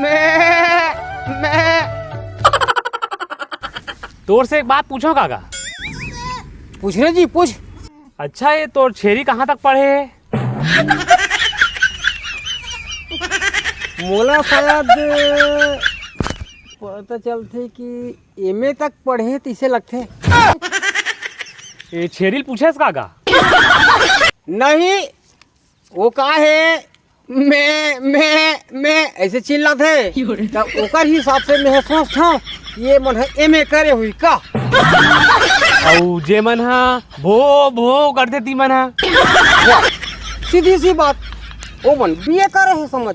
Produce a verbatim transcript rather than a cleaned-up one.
मैं मैं तोर से एक बात पूछो काका। पूछ रे जी, पूछ। अच्छा, ये तोर छेरी कहाँ तक पढ़े हे? मोला शायद पता चलथे कि एमए तक पढ़े तइसे लगथे। ये छेरी ल पूछेस काका? नहीं, वो का हे, मैं मैं मैं ऐसे चिल्लाथे, त ओकर हिसाब से मैं सोचथंव, ये मन ह एमए करे हुई का? अउ जे मन ह भो भो करथे ती मन ह? वाह, सीधी सी बात, वो मन बीए करे हे समझ।